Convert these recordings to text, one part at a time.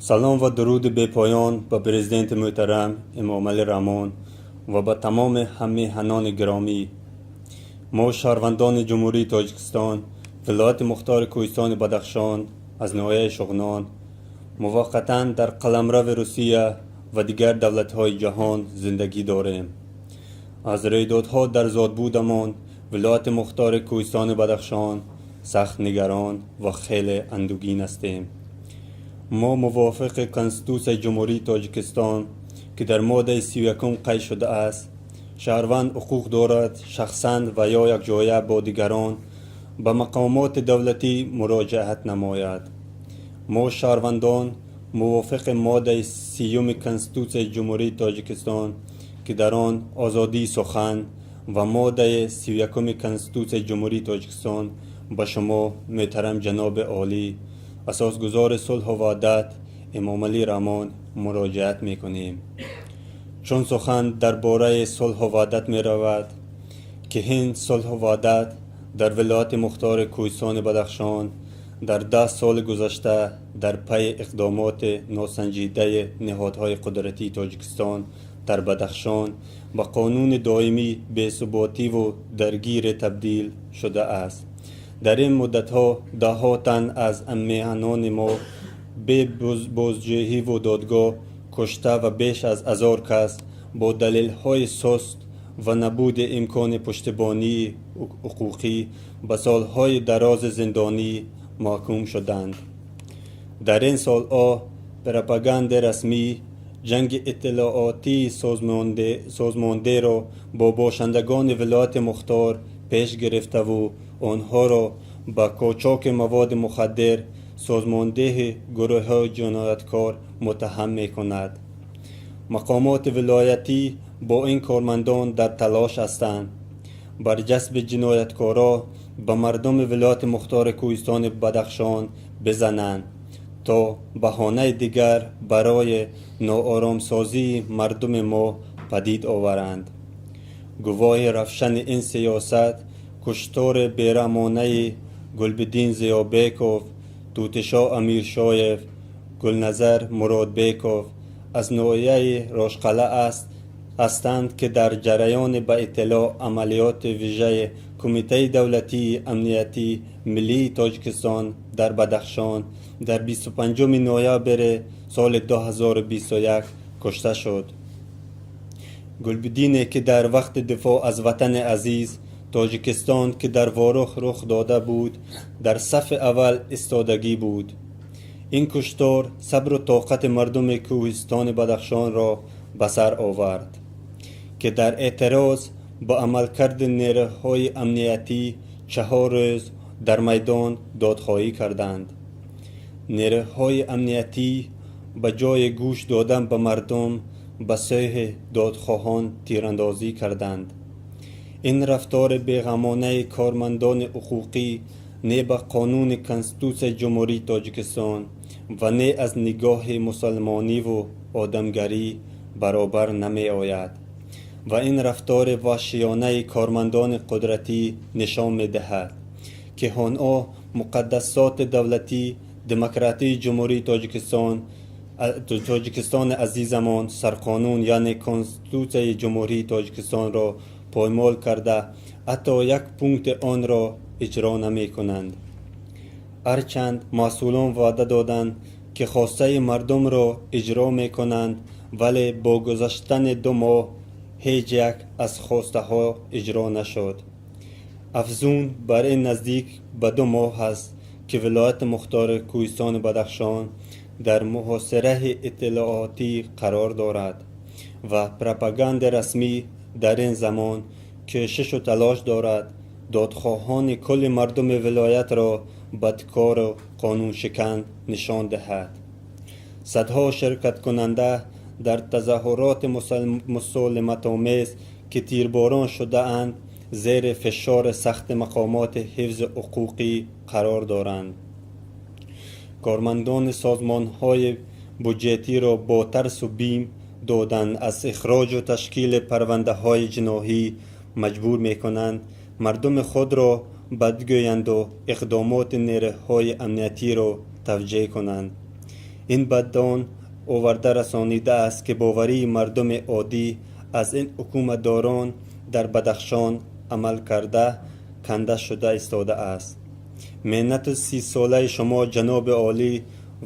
Салом ва дуруди бепоён ба президенти муҳтарам Эмомалӣ Раҳмон ва ба тамоми ҳаммеҳанони гиромӣ. Мо, шаҳрвандони Ҷумҳурии Тоҷикистон, вилояти мухтори Кӯҳистони Бадахшон, аз ноҳияи Шуғнон, муваққатан дар қаламрави Русия ва дигар давлатҳои ҷаҳон зиндагӣ дорем. Аз рӯйдодҳо дар зодбудамон, вилояти мухтори Кӯҳистони Бадахшон, сахт нигарон ва хеле андӯгин ҳастем. Мо мувофиқи Конститутсияи Ҷумҳурии Тоҷикистон, ки дар моддаи 31-ум қайд шудааст, шаҳрванд ҳуқуқ дорад шахсан ва ё якҷоя бо дигарон ба мақомоти давлатӣ муроҷиат намояд. Мо, шаҳрвандон, мувофиқи моддаи 30-уми Конститутсияи Ҷумҳурии Тоҷикистон, ки дар он озодии сухан, ва моддаи 31-уми Конститутсияи Ҷумҳурии Тоҷикистон, ба шумо, муҳтарам ҷаноби олӣ, асосгузори сулҳу ваҳдат Эмомалӣ Раҳмон, муроҷиат мекунем. Чун сухан дар бораи сулҳу ваҳдат меравад, ки ин сулҳу ваҳдат дар вилояти мухтори Кӯҳистони Бадахшон дар 10 соли гузашта дар пайи иқдомоти носанҷидаи ниҳодҳои қудратии Тоҷикистон дар Бадахшон ба қонуни доимӣ бесуботиву даргире табдил шудааст. Дар ин муддатҳо даҳҳо тан аз ҳаммеҳанони мо бе бозҷӯҳиву додгоҳ кушта ва беш аз 1000 кас бо далелҳои суст ва набуди имкони пуштибонии ҳуқуқӣ ба солҳои дарози зиндонӣ маҳкум шуданд. Дар ин солҳо пропагандаи расмӣ ҷанги иттилоотии созмондеҳро бо бошандагони вилояти мухтор пеш гирифтаву онҳоро ба қочоқи маводи мухаддир, созмондиҳи гурӯҳҳои ҷинояткор муттаҳам мекунад. Мақомоти вилоятӣ бо ин кормандон дар талош ҳастанд бар ҷасби ҷинояткоро ба мардуми вилояти мухтори Кӯҳистони Бадахшон бизананд, то баҳонаи дигар барои нооромсозии мардуми мо падид оваранд. Гувоҳи равшани ин сиёсат куштори бераҳмонаи Гулбиддин Зиёбеков, Тутишоҳ Амиршоев, Гулназар Муродбеков аз ноҳияи Рошқалъа аст ҳастанд, ки дар ҷараёни ба иттилоъ амалиёти вижаи Кумитаи давлатии амнияти миллии Тоҷикистон дар Бадахшон дар 25 ноябри соли 2021 кушта шуд. Гулбиддине, ки дар вақти дифоъ аз ватани азиз Тоҷикистон, ки дар Ворух рух дода буд, дар сафи аввал истодагӣ буд. Ин куштор сабру тоқати мардуми Кӯҳистони Бадахшонро ба сар овард, ки дар эътироз ба амалкарди нерӯҳои амниятӣ 4 рӯз дар майдон додхоҳӣ карданд. Нерӯҳои амниятӣ ба ҷои гӯш додан ба мардум ба сӯи додхоҳон тирандозӣ карданд. Ин рафтори беғамонаи кормандони ҳуқуқӣ не ба қонуни Конститутсияи Ҷумҳурии Тоҷикистон ва не аз нигоҳи мусалмониву одамгарӣ баробар намеояд ва ин рафтори ваҳшиёнаи кормандони қудратӣ нишон медиҳад, ки онҳо муқаддасоти давлатӣ демократии Ҷумҳурии Тоҷикистон, Тоҷикистони азизамон, сарқонун, яъне Конститутсияи Ҷумҳурии Тоҷикистонро поймол карда, ҳатто як пункти онро иҷро намекунанд. Ҳарчанд масъулон ваъда доданд, ки хостаи мардумро иҷро мекунанд, вале бо гузаштани 2 моҳ ҳеҷ як аз хостаҳо иҷро нашуд. Афзун бар ин, наздик ба 2 моҳ аст, ки вилояти мухтори Кӯҳистони Бадахшон дар муҳосираи иттилоотӣ қарор дорад ва пропагандаи расмӣ дар ин замон кӯшишу талош дорад додхоҳони кулли мардуми вилоятро бадкору қонуншикан нишон диҳад. Садҳо ширкаткунанда дар тазоҳуроти мусолиматомез, ки тирборон шудаанд, зери фишори сахти мақомоти ҳифзи ҳуқуқӣ қарор доранд. Кормандони созмонҳои буҷетиро бо тарсу бим додан аз ихроҷу ташкили парвандаҳои ҷиноӣ маҷбур мекунанд мардуми худро бадгӯянду иқдомоти нерӯҳои амниятиро тавҷеҳ кунанд. Ин ба он оварда расонидааст, ки боварии мардуми оддӣ аз ин ҳукуматдорон дар Бадахшон амал карда канда шуда истодааст. Меҳнати 30-солаи шумо, ҷаноби олӣ,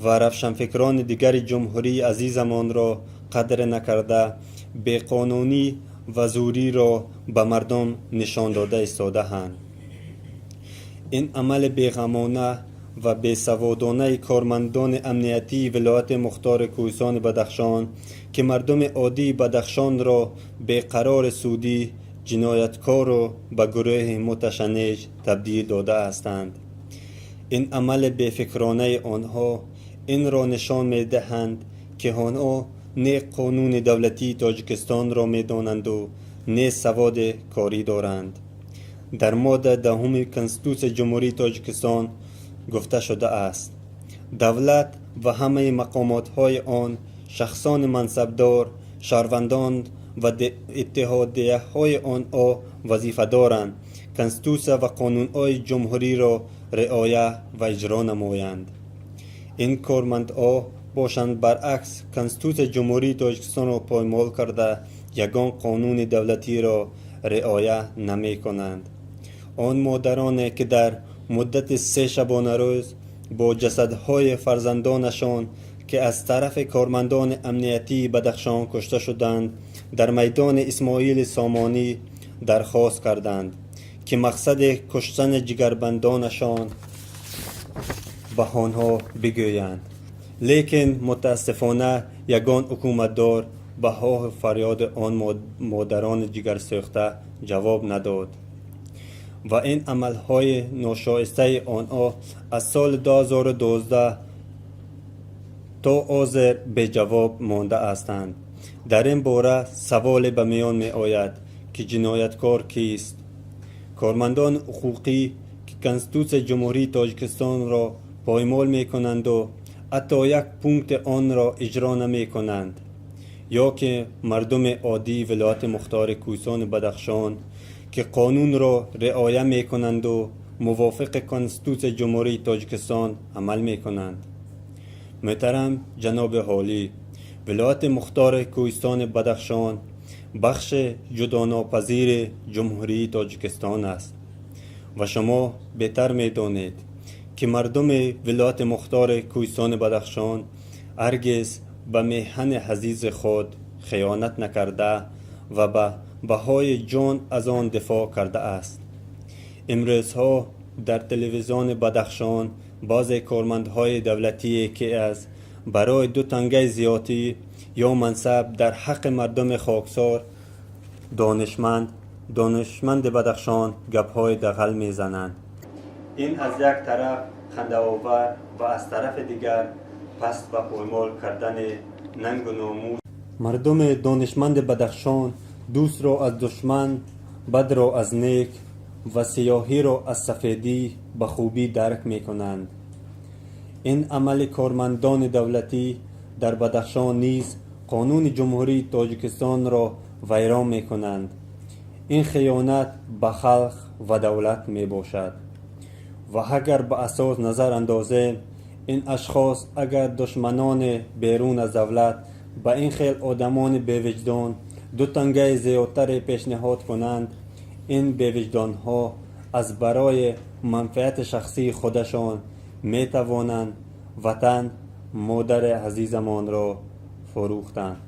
ва равшанфикрони дигари ҷумҳурии азизамонро қадр накарда, беқонунӣ ва зӯриро ба мардум нишон дода истодаанд. Ин амали беғамона ва бесаводонаи кормандони амниятии вилояти мухтори Кӯҳистони Бадахшон, ки мардуми оддии Бадахшонро бе қарори судӣ ҷинояткору ба гурӯҳи муташанниҷ табдил додаастанд. Ин амали бефикронаи онҳо инро нишон медиҳанд, ки онҳо не қонуни давлатии Тоҷикистонро медонанду не саводи корӣ доранд. Дар модда 10-уми Конститутсияи Ҷумҳурии Тоҷикистон гуфта шудааст: давлат ва ҳамаи мақомотҳои он, шахсони мансабдор, шаҳрвандон ва иттиҳодияҳои онҳо вазифа доранд конститутсия ва қонунҳои ҷумҳуриро риоя ва иҷро намоянд. Ин кормандҳо бошанд, баръакс, Конститутсияи Ҷумҳурии Тоҷикистонро поймол карда, ягон қонуни давлатиро риоя намекунанд. Он модароне, ки дар муддати 3 шабонарӯз бо ҷасадҳои фарзандонашон, ки аз тарафи кормандони амниятии Бадахшон кушта шуданд, дар майдони Исмоили Сомонӣ дархост карданд, ки мақсади куштани ҷигарбандонашон ба онҳо бигӯянд, лекин мутаассифона ягон ҳукуматдор ба оҳу фарёди он модарони ҷигарсӯхта ҷавоб надод ва ин амалҳои ношоистаи онҳо аз соли 2012 то ҳозир беҷавоб мондаастанд. Дар ин бора саволе ба миён меояд, ки ҷинояткор кист: кормандони ҳуқуқӣ, ки Конститутсияи Ҷумҳурии Тоҷикистонро поймол мекунанду ҳатто як пункти онро иҷро намекунанд, ё ки мардуми оддии вилояти мухтори Кӯҳистони Бадахшон, ки қонунро риоя мекунанду мувофиқи Конститутсияи Ҷумҳурии Тоҷикистон амал мекунанд? Муҳтарам ҷаноби олӣ, вилояти мухтори Кӯҳистони Бадахшон бахши ҷудонопазири Ҷумҳурии Тоҷикистон аст ва шумо беҳтар медонед, ки мардуми вилояти мухтори Кӯҳистони Бадахшон ҳаргиз ба меҳани азизи худ хиёнат накарда ва ба баҳои ҷон аз он дифоъ кардааст. Имрӯзҳо дар телевизиони Бадахшон баъзе кормандҳои давлатие, ки аз барои ду тангаи зиёдӣ ё мансаб дар ҳаққи мардуми хоксор, донишманди Бадахшон гапҳои дағал мезананд. Ин аз як тараф хандаовар ва аз тарафи дигар паст ва поймол кардани нангу номус. Мардуми донишманди Бадахшон дӯстро аз душман, бадро аз нек ва сиёҳиро аз сафедӣ ба хубӣ дарк мекунанд. Ин амали кормандони давлатӣ дар Бадахшон низ қонуни Ҷумҳурии Тоҷикистонро вайрон мекунанд. Ин хиёнат ба халқ ва давлат мебошад. Ва агар ба асос назар андозем, ин ашхос, агар душманони берун аз давлат ба ин хел одамони бевиҷдон ду тангаи зиёдтаре пешниҳод кунанд, ин бевиҷдонҳо аз барои манфиати шахсии худашон метавонанд ватан модари азизамонро фурӯхтанд,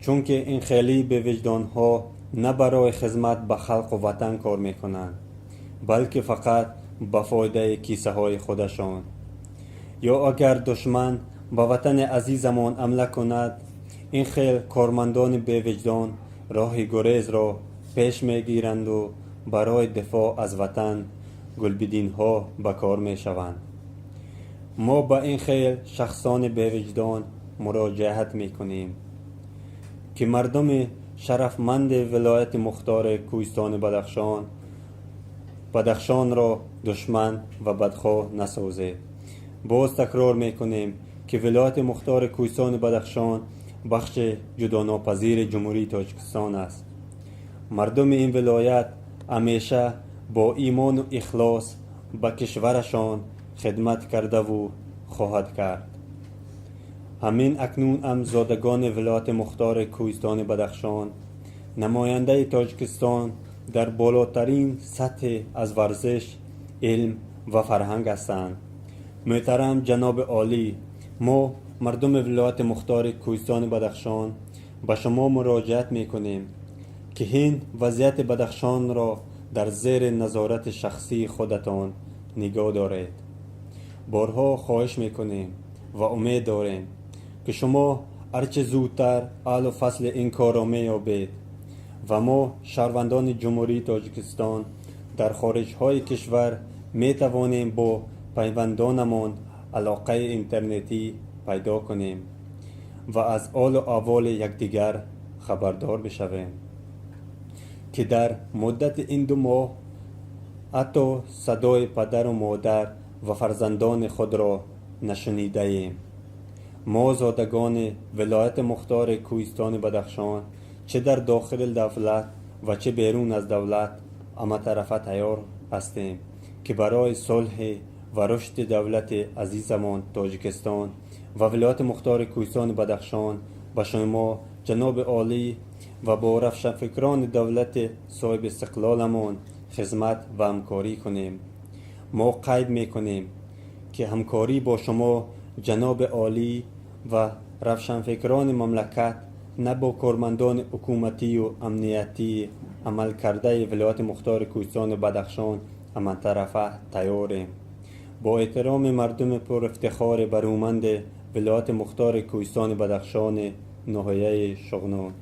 чунки ин хели бевиҷдонҳо на барои хизмат ба халқу ватан кор мекунанд, балки фақат ба фоидаи кисаҳои худашон. Ё агар душман ба ватани азизамон ҳамла кунад, ин хел кормандони бевиҷдон роҳи гурезро пеш мегиранду барои дифоъ аз ватан гулбидинҳо ба кор мешаванд. Мо ба ин хел шахсони бевиҷдон муроҷиат мекунем, ки мардуми шарафманди вилояти мухтори Кӯҳистони Бадахшонро душман ва бадхоҳ насозед. Боз такрор мекунем, ки вилояти мухтори Кӯҳистони Бадахшон бахши ҷудонопазири Ҷумҳурии Тоҷикистон аст. Мардуми ин вилоят ҳамеша бо имону ихлос ба кишварашон хидмат кардаву хоҳад кард. Ҳамин акнун ҳам зодагони вилояти мухтори Кӯҳистони Бадахшон, намояндаи Тоҷикистон дар болотарин сатҳи аз варзиш, илм ва фарҳанг ҳастанд. Муҳтарам ҷаноби олӣ, мо мардуми вилояти мухтори Кӯҳистони Бадахшон ба шумо муроҷиат мекунем, ки ҳин вазъияти Бадахшонро дар зери назорати шахсии худатон нигоҳ доред. Борҳо хоҳиш мекунем ва умед дорем, ки шумо ҳарчи зудтар ҳаллу фасли ин корро меёбед ва мо шаҳрвандони Ҷумҳурии Тоҷикистон дар хориҷҳои кишвар метавонем бо пайвандонамон алоқаи интернетӣ пайдо кунем ва аз ҳолу аҳволи якдигар хабардор бишавем, ки дар муддати ин 2 моҳ ҳатто садои падару модар ва фарзандони худро нашунидаем. Мо зодагони вилояти мухтори Кӯҳистони Бадахшон чӣ дар дохили давлат ва чӣ берун аз давлат ҳаматарафа тайёр ҳастем, ки барои сулҳи ва рушди давлати азизамон Тоҷикистон ва вилояти мухтори Кӯҳистони Бадахшон ба шумо ҷаноби олӣ ва бо равшанфикрони давлати соҳибистиқлоламон хизмат ва ҳамкорӣ кунем. Мо қайд мекунем, ки ҳамкорӣ бо шумо ҷаноби олӣ ва равшанфикрони мамлакат на бо кормандони ҳукуматию амниятии амалкардаи вилояти мухтори Кӯҳистони Бадахшон ҳаматарафа тайёрем. Бо эҳтироми мардуми пурафтихори барӯманди вилояти мухтори Кӯҳистони Бадахшони ноҳияи Шуғнон.